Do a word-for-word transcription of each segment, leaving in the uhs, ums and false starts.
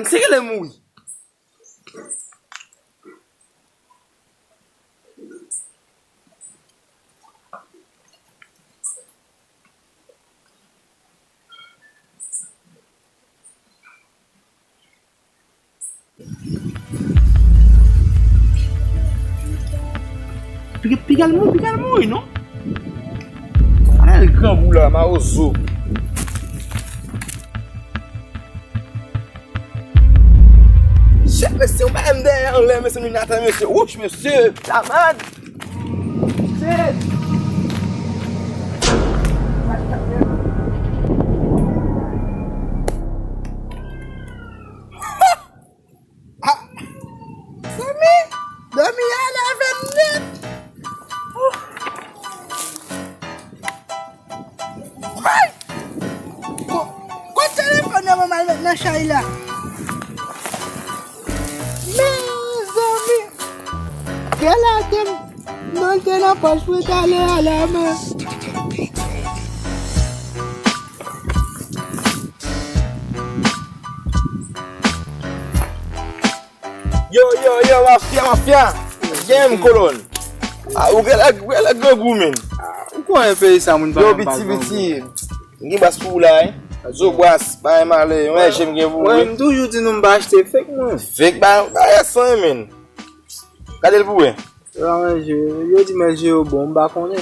Se genlè mouri. Piga, piga l mouri, piga l mouri, non? Al grangou la, mawozo. Shit, mesye, yon bagay m dèyè anlè, mesye, m vin atè, mesye. Wouch, mesye, la mad. Shit. Ah, zanmi, dòmi a leve m nèt. Ay! Ko-, kot telefòn nan manman l met nan chay la? Mezanmi! Gèlè te m, non te nan pòch mwen talè a la, men. Yo, yo, yo, mafya, mafya. Jem kolòn. Ah, ou genlè, ou genlè grangou, men. Ou konnen peyi sa, moun pa Yo, piti, piti. M gen bas pou ou la, hein. Zo bas, pa yon malè. Mwen, jem gen pou ou, Mwen, wi. M toujou di nou m pa achte fake, mwen. Fake, ba, ba, yes, men. Gade l pou wè. Yo di men je yo bon, m pa konnen.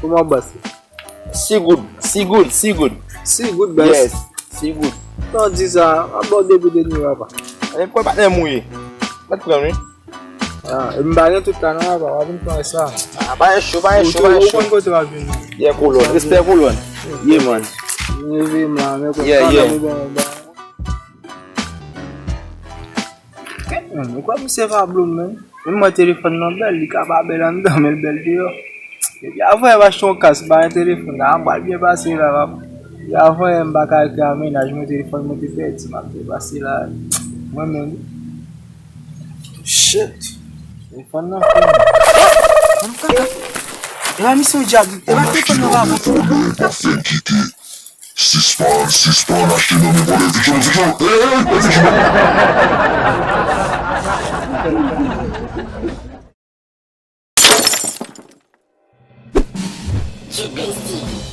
Kòman w panse? Si goud, si goud, si goud. Si goud, bès. Yes, si goud. Tan di sa, a bò depi de nwi, papa. E pran patnè mouye. Mèt pran, wi. Ah, e m pa gen tout la, non, papa. W ap vin pran sa. Ah, pa gen cho, pa gen cho, pa gen cho. Ou konn kote w ap vin. Yeah, kolòn. Respè, kolòn. Yeah, man. Leve m la, men konn Yeah, yeah. Bon, bon. Kèt, men, ou kwè misye pa blòm, men? Menm mwen telefòn nan bèl, li ka pa bèl anndan, men l bèl deyò. Epi avanyè m achte yon kas, m pa gen telefòn, sa pral byen pase la, papa. Epi avanyè m pa ka ekri a mennaj mwen, telefòn mwen te pèdi, m ap byen pase la. Mwen menm. Shit. Telefòn nan fini. Mwen kaka. E pa misye yon dyab, e pa telefòn nan pa bon. Sispann, sispann achte nan men vòlè. Fiksyon, fiksyon. Ey, ey, ey, fiksyon. G P C.